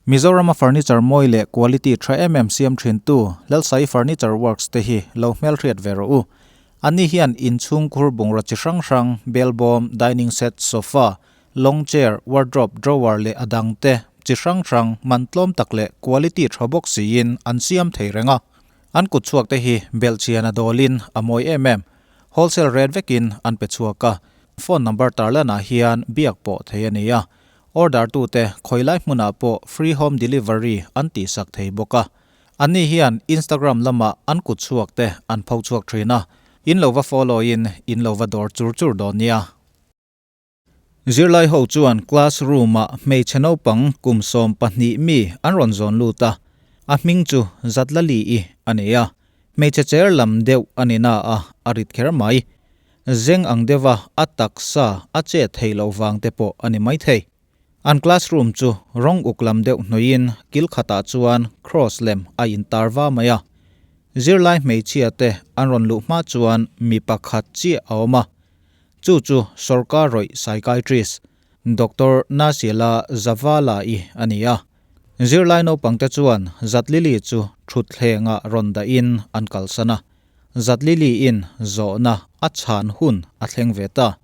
Mizorama furniture mawi leh quality tha em em siam thintu Lalsai Furniture Works te hi lo hmelhriat ve rawh u. Anni hian inchhungkhur bungraw chi hrang hrang, belbawm, dining set, sofa, long chair, wardrobe, drawer leh a dang te chi hrang hrang man tlawm tak leh quality tha bawk siin an siam thei reng a. An kutchhuak te hi belhchian a dawlin a mawi em em. Wholesale rate vekin an pe chhuak a, phone number tarlanah hian biak pawh thei a ni a. Order tute khawilai hmunah pawh free home delivery an tihsak thei bawk a. Anni hian Instagram lamah an kut chhuak te an pho chhuak thin a, in lo va follow in in lo va dawr chur chur dawn nia. Zirlai ho chuan class room ah hmeichhe naupang kum 12 mi an rawn zawn lut a, a hming chu Zatlali-i a ni a, hmeichhe cher lam deuh a ni na a, a rit kher mai. Zeng ang deuha a taksa a chet theih loh vang te pawh a ni maithei. An classroom chu rawng uk lam deuh hnuaiin kil khatah chuan cross lem a intar va mai a. Zirlai hmeichhia te an rawn luh hma chuan mi pakhat chiah a awm a. Chu chu sawrkar rawih psychiatrist Doctor Nasiela Zavala-i a ni a. Zirlai naupangte chuan Zatlili chu thutthlengah rawn dahin an kalsan a. Zatlili-in zawhna a chhan hun a thleng ve ta.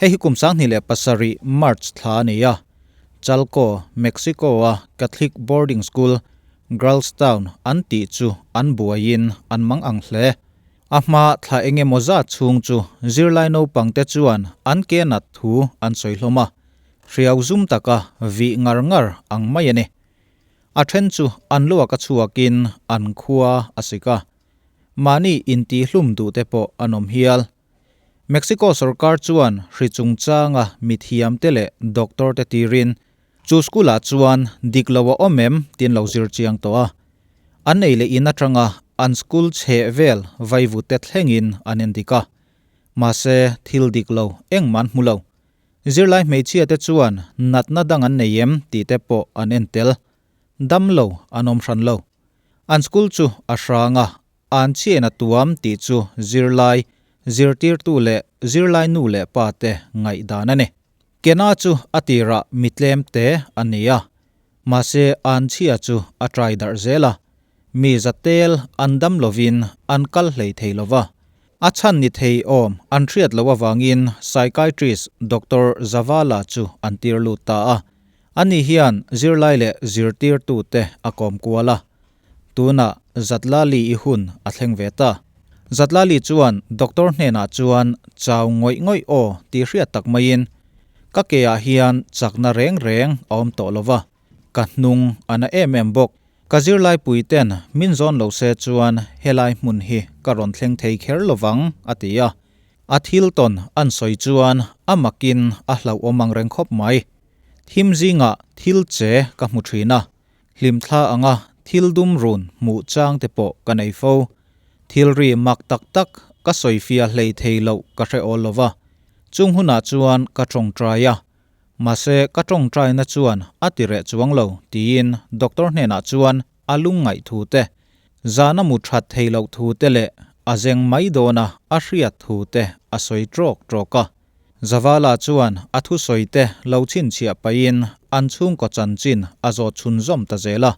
Hei hi kum 2007 March thla a ni a, Chalco, Mexico-a Catholic boarding school Girlstown an tih chu an buaiin an mang ang hle. A hma thla eng emaw zat chhung chu zirlai naupangte chuan an ke nat thu an sawi hlawm a, hriau zum taka vih ngar ngar ang mai a ni. A then chu an luak a chhuakin an khua a sik a, mahni intihhlum duhte pawh an awm hial. Mexico sorkar chuan hri chungchanga mithiamte leh doctor te tirin chu school ah chuan dik lo a awm em tin lo zir chiang tawh a. An ei leh in atanga an school chheh vel vaivute thlengin an en dik a. Mahse thil dik lo engmah an hmu lo. Zirlai hmeichhia te chuan natna dang an nei em tih te pawh an en tel. Dam lo an awm hran lo. An school chu a hrang a, An chian a tuam tih chu zirlai, zirtirtu leh zirlai nu leh pa te ngaihdan a ni. Kena chu a tirah mi tlem te a ni a, mahse an chhia chu a trai darh zel a, mi zatel an dam lovin an kal hlei thei lo va. A chhan ni thei awm an hriat loh avangin psychiatrist Doctor Zavala chu an tir lut ta a. Ani hian zirlai leh zirtirtute a kawm kual a. Tunah Zatlali i hun a thleng ve ta. Zatlali chuan doctor hnenah chuan chau ngawih ngawih aw tih hriat tak maiin, Ka ke ah hian chakna reng reng a awm tawh lo va, ka hnung a na em em bawk. Ka zirlai pui ten min zawn lo se chuan helai hmun hi ka rawn thleng thei kher lo vang, a ti a. A thil tawn an sawi chuan a makin a hlauhawm ang reng khawp mai. Thim zingah thil che ka hmu thin a, Hlimthla anga thil dum run hmuh chang te pawh ka nei fo. Thil ri mak tak tak ka sawifiah hlei thei loh ka hre awl lo va. Chung hunah chuan ka tawngtai a. Mahse ka tawngtaina chuan a ti reh chuang lo tiin doctor hnenah chuan a lungngaih thu te, zana mu that thei loh thu te leh a zeng mai dawna a hriat thu te a sawi trawk trawk a. Zavala chuan a thusawi te lo chhinchhiah pahin an chhungkaw chanchin a zawt chhunzawm ta zel a.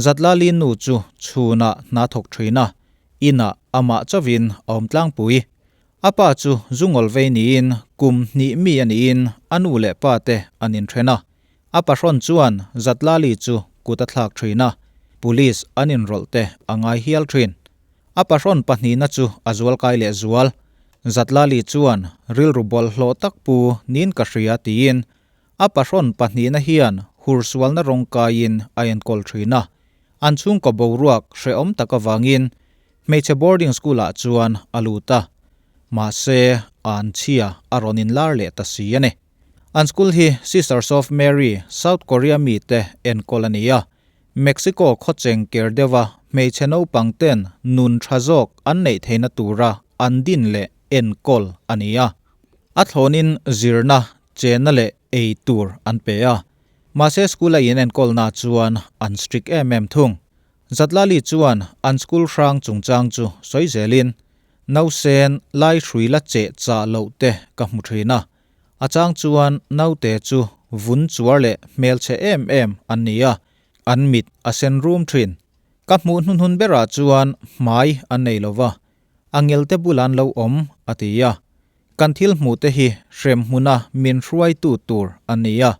Zatlali nu chu chhunah hna thawk thin a, inah amah chauhin a awm tlangpui. A pa chu zungawl vei niin kum hnih mi a niin a nu leh pa te an inthen a. A pahrawn chuan Zatlali chu kut a thlak thin a, police an inrawlh te a ngai hial thin. A pahrawn pahnihna chu a zualkai leh zual. Zatlali chuan rilru bawlhhlawh tak pu niin ka hria tiin a pahrawn pahnihna hian hursualna rawng kaiin a enkawl thin a. An chhungkaw boruak hrehawm tak avangin hmeichhe boarding school-ah chuan a lut a. Mahse, an chhia a rawn inlar leh ta si a ni. An school hi Sisters of Mary, South Korea mite enkawl a ni a. Mexico khawcheng ker deuha hmeichhe naupang ten nun tha zawk an neih theihna tura an din leh enkawl a ni a. A thlawnin zirna, chenna leh ei tur an pe a. Mahse school a inenkawlna chuan an strict em em thung. Zatlali chuan an school hrang chungchang chu sawi zelin, Nausen lai hrui la cheh chah loh te ka hmu thin a. A chang chuan naute chu vun chuar leh hmelchhe em em an ni a. An mit a sen rum thin. Ka hmuh hnuhnun berah chuan hmai an nei lo va, a ngelte bulah an lo awm, a ti a. Kan thil hmuhte hi hrem hmuna min hruaitu tur a ni a,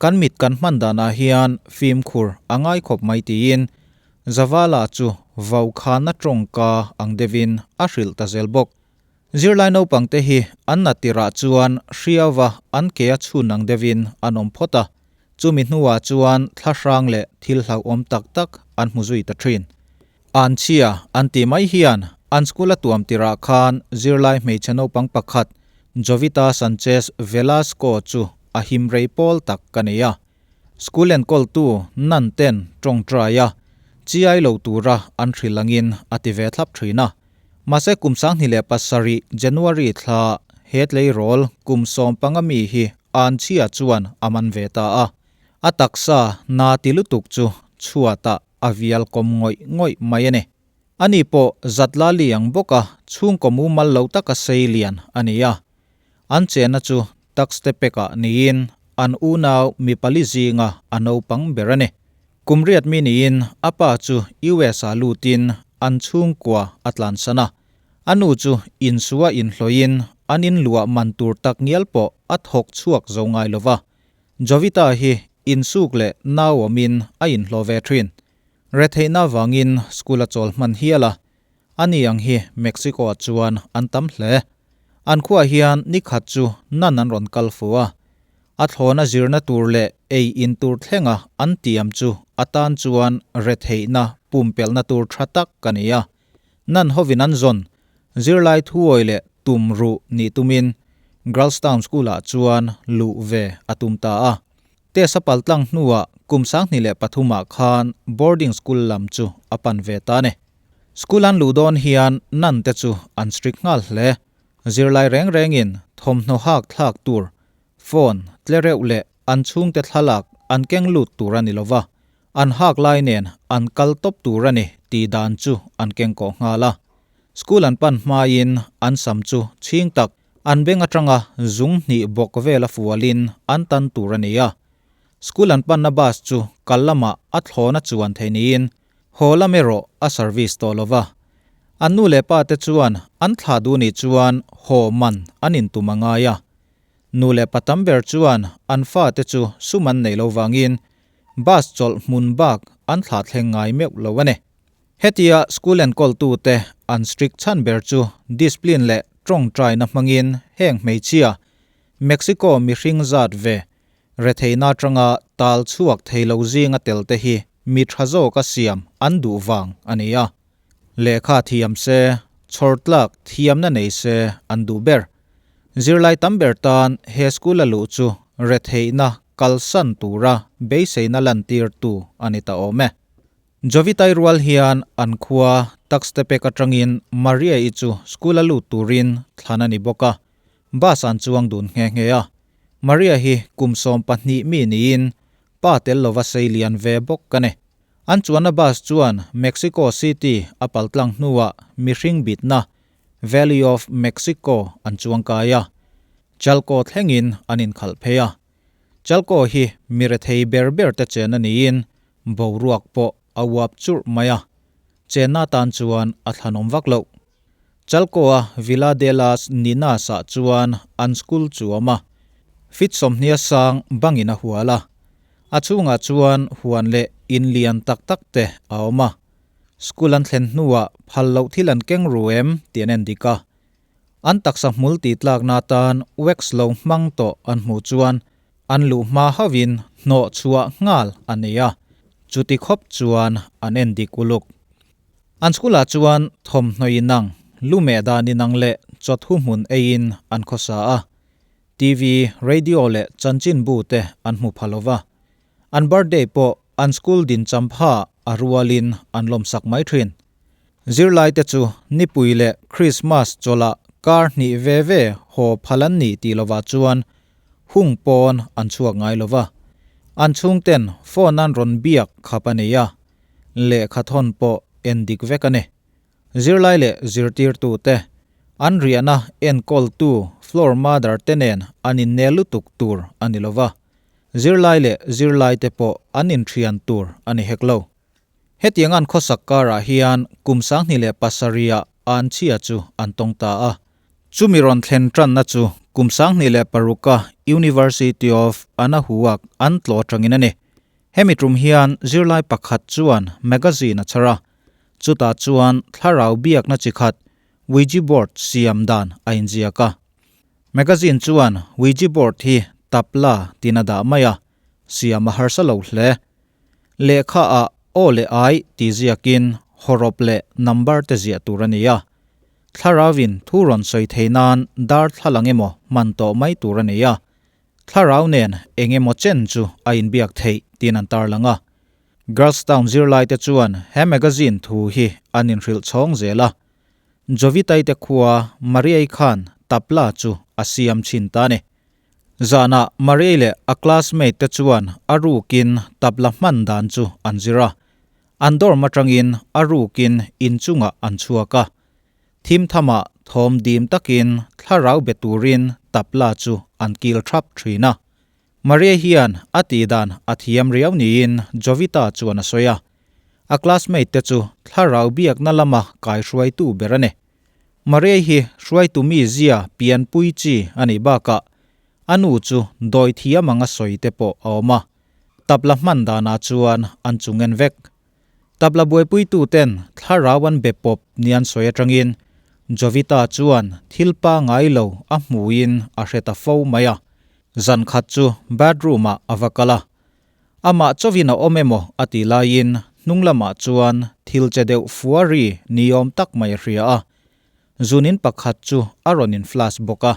kan mit kan hman danah hian fimkhur a ngai khawp mai tiin Zavala chu vaukhana tawngka ang deuhin a hrilh ta zel bawk. Zirlai naupangte hi an nat tirah chuan hriauva an ke a chhun ang deuhin an awm phawt a, chumi hnuah chuan thla hrang leh thil hlauhawm tak tak an hmu zui ta thin. An chhia an tih mai hian an school a tuam tirah khan zirlai hmeichhe naupang pakhat Jovita Sanchez Velasco chu a him rei pawl tak ka nei a. School enkawltu nan ten tawngtai a, chiai lo tura an hrilh angin a ti ve thlap thin a. Mahse kum 2007 January thla he tleirawl kum 15 mi hi an chhia chuan a man ve ta a. A taksa na ti lutuk chu chhuatah a vial kawm ngawih ngawih mai a ni. Ani pawh zatla liang bawka chhungkaw mumal lo taka sei lian a ni a. An chenna chu Tuxtepec-ah niin an unau mi pali zinga a naupang ber a ni. Kum riat mi niin a pa chu US-ah lutin an chhungkua a tlansan a. A nu chu insua inhlawhin an inluah man tur tak ngial pawh a thawk chhuak zo ngai lo va. Jovita hi insuk leh nau awmin a inhlawh ve thin. Retheihna vangin school a chawl hman hial a, ani ang hi Mexico-ah chuan an tam hle. An khuaah hian ni khat chu nan an rawn kal fu a, a thlawna zirna tur leh ei in tur thlenga an tiam chu a tan chuan retheihna pumpelhna tur tha tak a ni a. Nan hovin an zawn zirlai thuawi leh tum ruh nih tumin Girlstown School-ah chuan luh ve a tum ta a. Test a pal tlang hnuah kum 2003 ah khan boarding school lam chu a pan ve ta a ni. School an luh dawn hian nan te chu an strict nghal hle. Zirlai reng rengin thawmhnaw hak thlak tur, phone, tlereuh leh an chhungte thlalak an keng lut tur a ni lova, an hak lai nen an kal tawp tur a ni tih dan chu an keng kawh nghal a. School an pan hmain an sam chu chhing tak an beng atanga zung hnih bawk vela fualin an tan tur a ni a. School an panna bus chu kal lamah a thlawna chuan thei niin haw lam erawh a service tawh lova. An nu leh pa te chuan an thlah duh nih chuan haw man an intum a ngai a. Nu leh pa tam ber chuan an fate chu sum an neih lo vangin bus chawlh hmun bak an thlah thleng ngai meuh lo a ni. Hetia school enkawltute an strict chhan ber chu discipline leh tawngtaina hmangin heng hmeichhia Mexico mihring zat ve retheihna atanga tal chhuak thei lo zinga tel te hi mi tha zawka siam an duh vang a ni a. Lehkha thiam se, chhawr tlak thiamna nei se an duh ber. Zirlai tam ber tan he school a luh chu retheihna kalsan tura beiseina lantirtu a ni ta awm e. Jovitai rual hian an khua Tuxtepec atangin Maria-i chu school a lut turin thlan a ni bawk a, bus an chuang dun nghe nghe a. Maria hi kum 12 mi niin pa tel lova sei lian ve bawk a ni. An chuanna bus chuan Mexico City a paltlang hnuah mihring bitna Valley of Mexico an chuang kai a, Chalco thlengin an inkhalh phei a. Chalco hi mi rethei ber ber te chen a niin boruak pawh a uap churh mai a, chenna tan chuan a thlanawm vak loh. Chalco-a Villa de las Ninas-ah chuan an school chu a awm a, feet 20 sang bangin a hual a, a chhungah chuan huan leh in lian tak tak te a awm a. School an thlen hnuah phal loh thil an keng ru em tih an en dik a. An taksa hmul tih tlakna atan wax lo hmang tawh an hmuh chuan an luh hma hauhin hnawh chhuah nghal a nei a, chuti khawp chuan an en dik uluk. An school ah chuan thawmhnaw inang, lu meh dan inang leh chawthu hmun eiin an khawsa a, TV, radio leh chanchinbu te an hmu pha lova. An birthday pawh an school din champha a rualin an lawmsak mai thin. Zirlai te chu nipui leh Christmas chawlhah kar hnih ve ve haw phal an nih tih lovah chuan hung pawn an chhuak ngai lova. An chhungten phone an rawn biak khap a nei a, lehkha thawn pawh en dik vek a ni. Zirlai leh zirtirtu te, an riahna enkawltu floor mother te nen an innel lutuk tur a ni lova. Zirlai leh zirlaite pawh an inthian tur a ni hek lo. Hetiang an khawsak karah hian kum 2007 ah an chhia chu an tawng ta a. Chumi rawn thlen tanna chu kum 2006 a University of Anahuac an tlawh atangin a ni. Hemi tum hian zirlai pakhat chuan magazine a chhar a, chutah chuan thlarau biakna chi khat Ouija board siam dan a inziak a. Magazine chuan Ouija board hi tabla tin a dah mai a, siam a harsa lo hle. Lehkha ah aw leh ai tih ziakin hawrawp leh number te ziah tur a ni a. Thlarauin thu rawn sawi thei nan darthlalang emaw hman tawh mai tur a ni a. Thlarau nen eng emaw chen chu a inbiak theih tiin an tarlang a. Girlstown zirlaite chuan he magazine thu hi an inhrilh chhawng zel a. Jovitai te khua Mariai khan tabla chu a siam thin ta a ni. Zanah Mariai leh a classmate te chuan a rukin tabla hman dan chu an zir a. An dorm atangin a rukin inchungah an chhuak a. Thim thamah thawm dim takin thlarau be turin tabla chu an kil thap thin a. Maria hian a tih dan a thiam riau niin Jovita chuan a sawi a. A classmate te chu thlarau biakna lama kaihruaitu ber a ni. Maria hi hruaitu mi zia pianpui chi a nih bakah a nu chu dawi thiam anga sawi te pawh a awm a. Tabla hman danah chuan an chung en vek. Tabla buaipuituten thlarau an be pawp ni an sawi atangin Jovita chuan thil pangai lo a hmuhin a hre ta fo mai a. Zan khat chu bathroom ah a va kal a. Amah chawin a awm emaw a tih laiin hnung lamah chuan thil che deuh fua ri ni awm tak mai a hria a. Zunin pakhat chu a rawn in flash bawk a.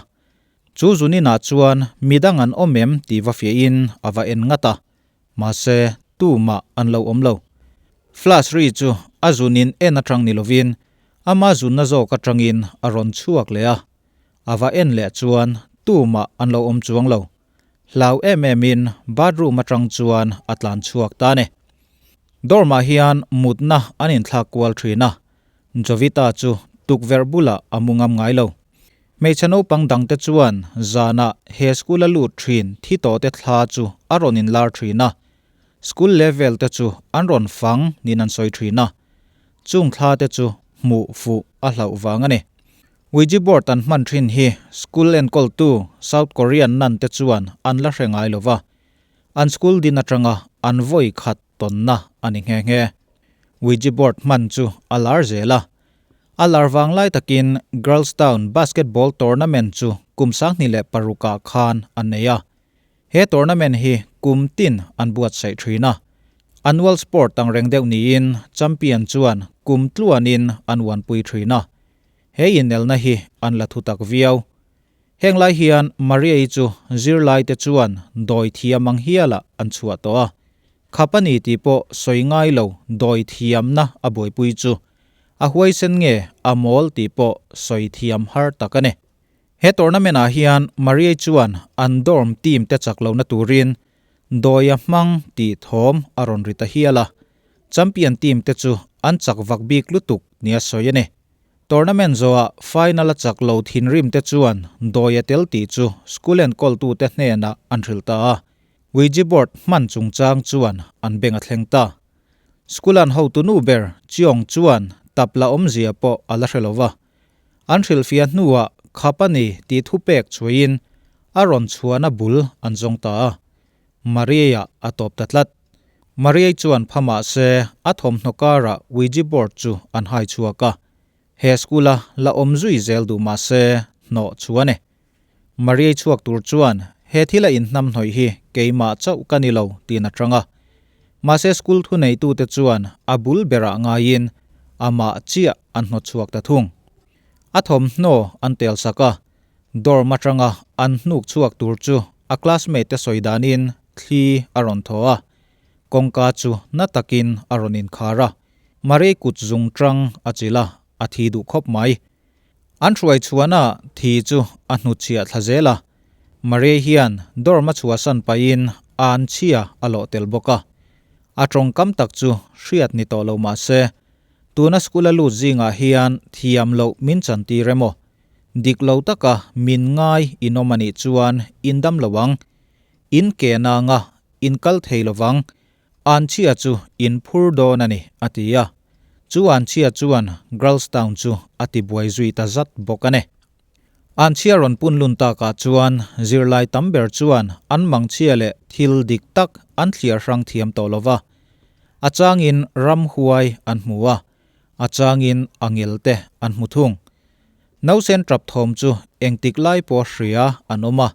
Chu zunin ah chuan midang an awm em tih va fiahin a va en ngat a. Mahse, tumah an lo awm lo. Flash ri chu a zunin en atang ni lovin ama zunna zawk atangin a rawn chhuak leh a. A va en leh chuan tumah an lo awm chuang lo. Hlau em emin bathroom atang chuan a tlan chhuak ta a ni. Dorm ah hian mutna an inthlak kual thin a, Jovita chu tukverh bulah a mu ngam ngai lo. Hmeichhe naupang dangte chuan zanah he school a lut thin thi tawhte thla chu a rawn inlar thin a, school level te chu an rawn fang niin an sawi thin a, chung thla te chu hmuh fuh a hlauh vang a ni. Ouija board an hman thin hi school enkawltu South Korean nun te chuan an la hre ngai lo va, an school din atanga an vawi khat tawnna a ni nghe nghe. Ouija board hman chu a lar zel a, A lar vang lai takin Girls Town Basketball Tournament chu kum 2006 ah khan an nei a. He tournament hi kum tin an buatsaih thin a. Annual sport ang reng deuh niin champion chuan kum tluanin an uanpui thin a. He inelna hi an la thutak viau. Heng lai hian Maria-i chu zirlaite chuan dawi thiam ang hialah an chhuah tawh a. Khap a ni tih pawh sawi ngai lo dawi thiamna a buaipui chu a huaisen nge a mawl tih pawh sawi thiam har tak a ni. He tournament ah hian Maria-i chuan an dorm team te chak lohna turin dawi a hmang tih thawm a rawn ri ta hial a. Champion team te chu an chak vak bik lutuk nia sawi a ni. Tournament zawhah final a chak lo thinrim te chuan dawi a tel tih chu school enkawltute hnenah an hrilh ta a. Ouija board hman chungchang chuan an beng a thleng ta. School an hotu nu ber Cheong chuan tabla awmzia pawh a la hre lo va. An hrilhfiah hnuah khap a ni tih thupek chhuahin a rawn chhuahna bul an zawng ta a. Maria a tawp ta tlat. Maria chuan pha mah se a thawmhnaw karah Ouija board chu an hai chhuak a. He school-a la awm zui zel duh mah se hnawh chu a ni. Maria chhuak tur chuan he thil a inhnam hnawih hi keimah chauh ka ni lo tiin a tang a. Mahse school thuneitute chuan a bul berah ngaiin amah chiah an hnawt chhuak ta thung. A thawmhnaw an tel sak a, dorm atanga an hnuk chhuak tur chu a classmate te sawi danin thli a rawn thaw a, kawngka chu na takin a rawn inkhar a, Marie kut zung tang a chilh a, a thi duh khawp mai. An hruai chhuahna thi chu a hnutchhiah thla zel a, Marie hian dorm a chhuahsan pahin an chhia a lawh tel bawk a. A tawngkam tak chu hriat ni tawh lo mah se, Tuna school a lut zingah hian thiam loh min chantir emaw? Dik lo taka min ngai in awm a nih chuan in dam lo ang. In ke nanga in kal thei lovang, anchhia chu in phur dawn a ni, a ti a. Chu anchhia chuan Girlstown chu a tibuai zui ta zat bawk a ni. Anchhia rawn pun lun takah chuan zirlai tam ber chuan an mangchhia leh thil dik tak an thliar hrang thiam tawh lova. A changin ramhuai an hmu a, a changin angel te an hmu thung. Nausen tap thawm chu engtik lai pawh hria an awm a,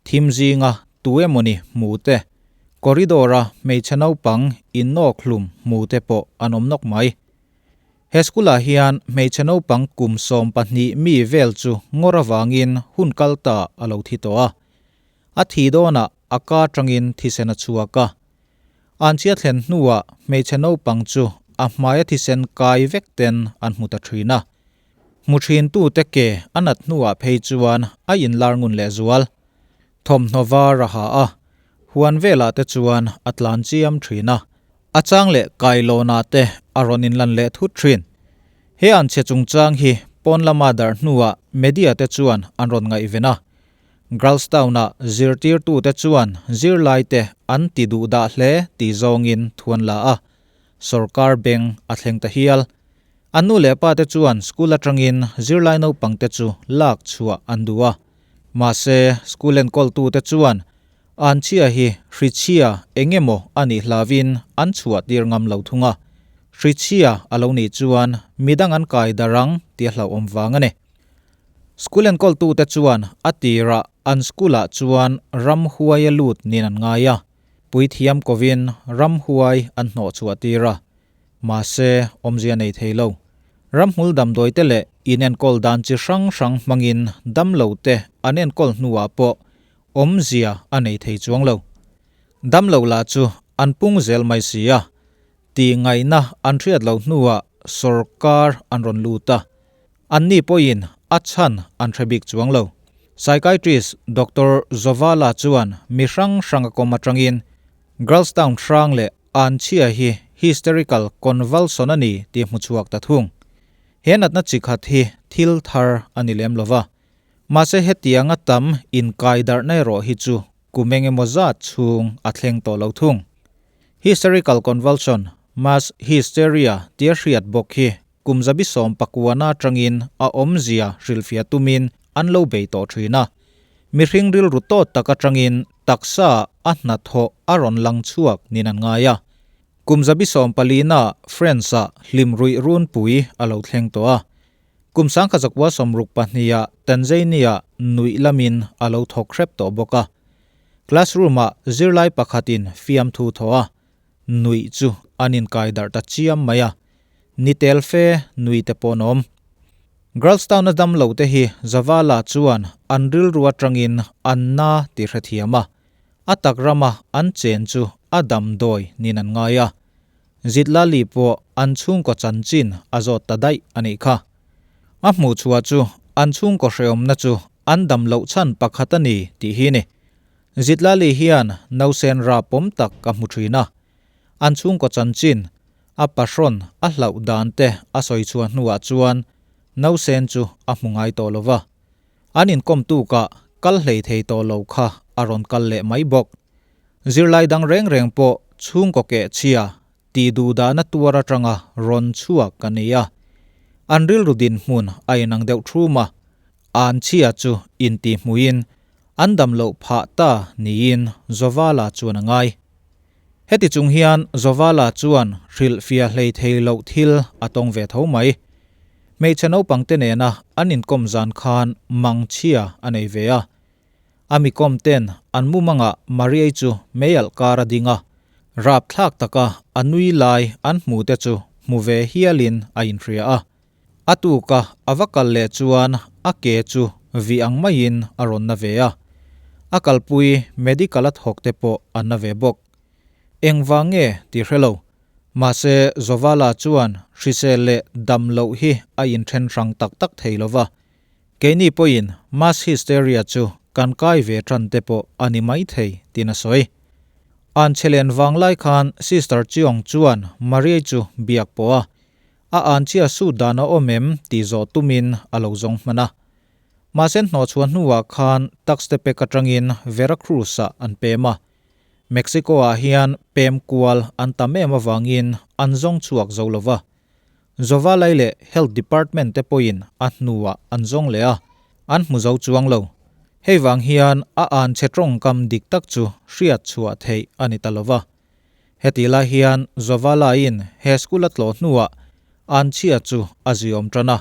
thim zinga tu emawni hmu te, corridor a hmeichhe naupang innawk hlum hmu te pawh an awm nawk mai. He school ah hian hmeichhe naupang kum 12 mi vel chu ngawr avangin hun kal ta a lo thi tawh a. A thi dawnah a ka tangin thisen a chhuak a. Anchhia thlen hnuah hmeichhe naupang chu a hmaia thisen kai vek ten an hmu ta thin a. Hmu thintute ke a nat hnuah phei chuan a inlar ngun lehzual. Thawmhnaw var a ha a, huan velah te chuan a tlan chiam thin a. A chang leh kailawnah te a rawn inlan leh thut thin. He anchhe chungchang hi pawn lama darh hnuah media te chuan an rawn ngaihven a. Girlstown-a zirtirtute chuan zirlaite an ti duh dah hle tih zawngin thu an la a, sorkar beng a thleng ta hial. An nu leh pate chuan school atangin zirlai naupangte chu lak chhuah an duh a. Mahse, school enkawltute chuan anchhia hi hrichhia eng emaw a nih hlauhin an chhuah tir ngam lo thung a. Hrichhia a lo nih chuan midang an kai darh ang tih a hlauhawm vang a ni. School enkawltute chuan a tirah an school-ah chuan ramhuai a lut niin an ngai a, puithiam kovin ramhuai an hnawh chhuah tir a. Mahse, awmzia nei thei lo. Ramhmul damdawite leh inenkawl dan chi hrang hrang hmangin damlote an enkawl hnuah pawh awmzia a nei thei chuang lo. Damlo lah chu an pung zel mai si a, tih ngaihna an hriat loh hnuah sorkar an rawn lut a. Anni pawhin a chhan an hre bik chuang lo. Psychiatrist Doctor Zovala chuan mi hrang hrang a kawm atangin Girlstown hrang leh Anchhia hi hysterical convulsion a ni tih hmu chhuak ta thung. He natna chi khat hi thil thar a ni lem lova. Mahse hetianga tam inkai darhna erawh hi chu kum eng emaw zat chhung a thleng tawh lo thung. Hysterical convulsion, mass hysteria tia hriat bawk hi Kum 19 atangin a awmzia hrilhfiah tumin an lo bei tawh thin a. Mihring rilru tawt tak atangin taksa a hnathawh a rawn lang chhuak niin an ngai a. Kum 14 France-ah hlim ruih runpui a lo thleng tawh a. Kum 1962 Tanzania nuih lamin a lo thawk hrep tawh bawk a. Classroom-ah zirlai pakhatin fiamthu thawh a. Nuih chu an inkai darh ta chiam mai a, ni tel fe nui te pawh an awm. Girlstown-a dam lo te hi Zavala chuan an rilru atangin an na tih hrethiam a, a tak rama an chen chu a damdawi niin an ngai a. Zitlali pawh an chhungkaw chanchin a zawt ta daih a nih kha. A hmuh chhuah chu an chhungkaw hrehawmna chu an dam loh chhan pakhat a ni tih hi ni. Zitlali hian nausen ra pawm tak ka hmu thin a, an chhungkaw chanchin, a pahrawn a hlauh dan te a sawi chhuah hnuah chuan nausen chu a hmu ngai tawh lo va. An inkawm tukah kal hlei thei tawh lo kha a rawn kal leh mai bawk. Zirlai dang reng reng pawh chhungkaw keh chhia tih duh dahna tuar atanga rawn chhuak ka ni a. An rilru dinhmun a inang deuh thum a, an chhia chu intihhmuhin An dam loh phah ta niin Zovala chuan a ngai. Heti chung hian Zovala chuan hrilhfiah hlei thei loh thil a tawng ve tho mai. Hmeichhe naupangte nena an inkawm zan khan mangchhia a nei ve a. A mi kawm ten an mumangah Mariai chu meialh kar a ding a, rapthlak taka a nui lai an hmu te chu hmu ve hialin a inhria a. A tuka a va kal leh chuan a ke chu vih ang maiin a rawn na ve a, a kalpui medical a thawk te pawh an na ve bawk. Engvang nge tih hre lo, mahse Zovala chuan hrisel leh dam loh hi a inthen hrang tak tak thei lo va, keini pawhin mass hysteria chu kan kai ve tan te pawh a ni maithei tiin a sawi. An chhe len vang lai khan Sister Chiong chuan Maria chu biak pawh a, A anchhia sut dan a awm em tih zawh tumin a lo zawng hman a. Mahse hnawhchhuah hnuah khan Tuxtepec atangin Veracruz-ah an pem a. Mexico-ah hian pem kual an tam em avangin an zawng chhuak zo lo va. Zovalai leh Health Department te pawhin a hnuah an zawng leh a, an hmu zo chuang lo. Hei vang hian a an chhe tawngkam dik tak chu hriat chhuah theih a ni ta lo va. Hetih lai hian Zovalaiin he school a tlawh hnuah an chhia chu a ziawm tan a,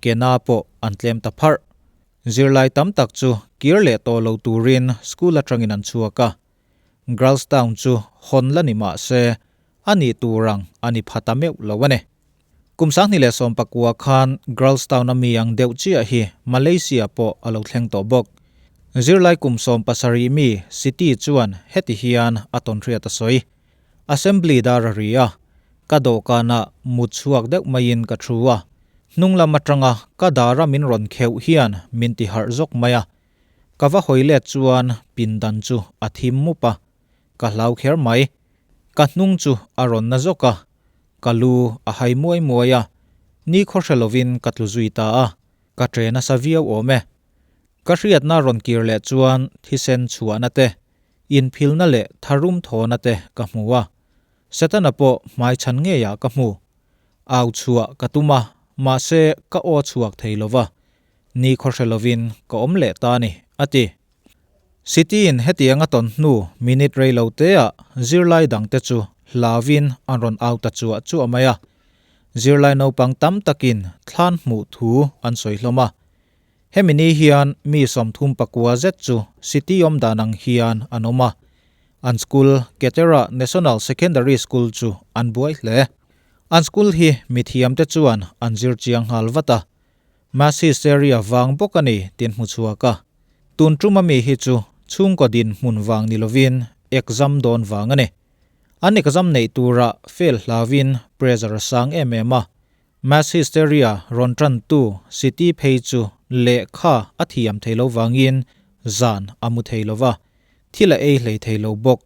Kena pawh an tlem ta pharh. Zirlai tam tak chu kir leh tawh lo turin school atangin an chhuak a. Girlstown chu hawn la ni mah se, a nih tur ang a ni pha ta meuh lo a ni. Kum 2019 khan Girlstown a mi ang deuh chiah hi Malaysia pawh a lo thleng tawh bawk. Zirlai kum 17 mi Siti chuan heti hian a tawnhriat a sawi. Assembly dar a ri a, ka dawhkanah mut chhuak deuh maiin ka thu a, hnung lam atanga ka dara min rawn kheuh hian min ti harh zawk mai a. Ka va hawi let chuan pindan chu a thim mup a, ka hlau kher mai. Ka hnung chu a rawn na zawk a, ka lu a hai muai muai a, ni khaw hre lovin ka tlu zui ta a, ka ṭe nasa viau awm e. Ka hriatna rawn kir leh chuan thisen chhuahna te, inphilna leh tharum thawna te ka hmu a, Setana pawh hmaichhan ngeiah ka hmu. Au chhuah ka tum a, mahse ka aw chhuak thei lova, ni khaw hre lovin ka awm leh ta a ni, a ti. City-in hetiang a tawn hnu minute rei lo teah zirlai dangte chu hlauvin an rawn au ta chuah chuah mai a. Zirlai naupang tam takin thlan hmuh thu an sawi hlawm a. Hemi ni hian mi 39 zet chu City awm dan ang hian an awm a. An school, Ketera National Secondary School chu an buai hle. An school hi mithiamte chuan an zir chiang nghal vat a. Mass hysteria vang bawk a ni tin hmu chhuak a. Tun tum a mi hi chu chhungkaw din hmun vang ni lovin exam dawn vang a ni. An exam neih turah fail hlauin pressure a sang em em a. Mass hysteria rawn tantu Siti phei chu lehkha a thiam thei lo vangin zan a mu thei lo va, thil a ei hlei thei lo bawk.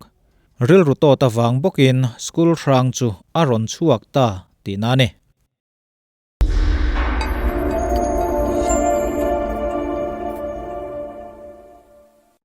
Rilru tawt avang bawkin school hrang chu a rawn chhuak ta tihna a ni.